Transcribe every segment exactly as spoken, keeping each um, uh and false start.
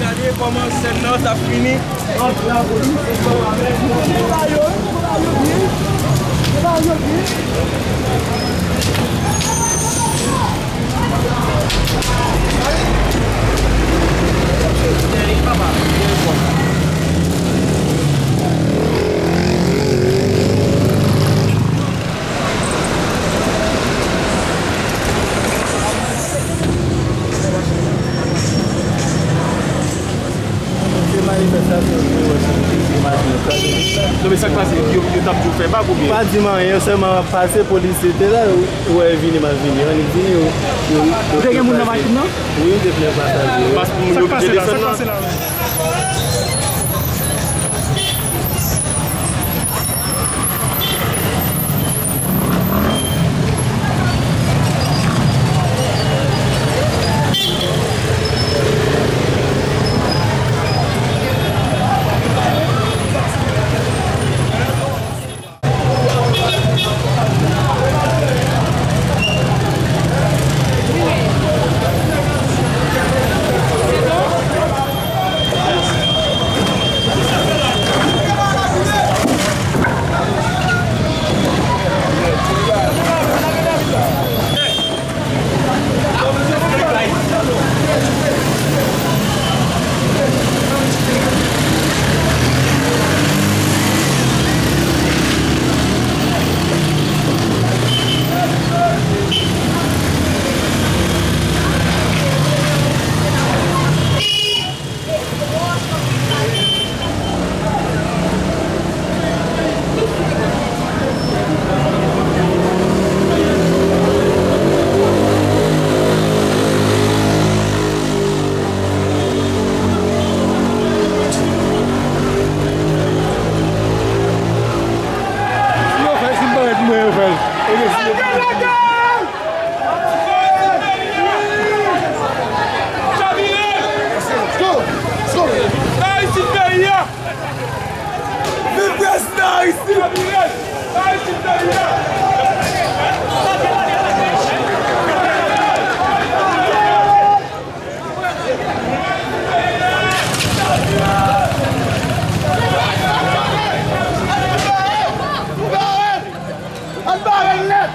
Gade kòman sèn nan t ap fini ant lapolis ansanm avèk Non, men sa k pase? Yo, yo t ap di w fè bak oubyen? Pa di m anyen, sèlman m ap pase, polisye te la, yo, yo wè vini, m ap vini. Annik vini, yo, yo, yo te gen moun nan machin nan? Wi, yo te plen pasaje. Pas pou moun yo oblije desann nan. Si yo fè, si m parèt mwen, yo fè l. Ebyen, si yo Chavire! Go! Go! Ayiti peyi a! Viv prezidan Aristide! Chavire! Ayiti peyi a! Ann bare l nèt!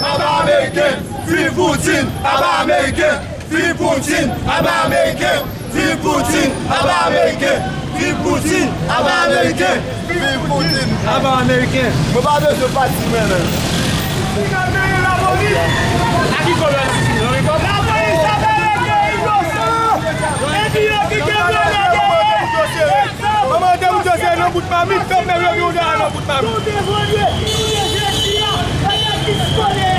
Aba ameriken! Viv Poutine! Aba ameriken! Viv Poutine! Aba ameriken! Viv Poutine! Aba ameriken! Viv Poutine! Aba ameriken! Viv Poutine! Aba ameriken! Mwen pa bezwen pati mwen menm. Lapolis ameriken inosan! Epi yo kite mwen dèyè! Manman te ou dosye nan bout mamit, kanpe yo di ou dèyè nan bout mamit. Nou te vòlè, nou te jodi a, pandan ki skolè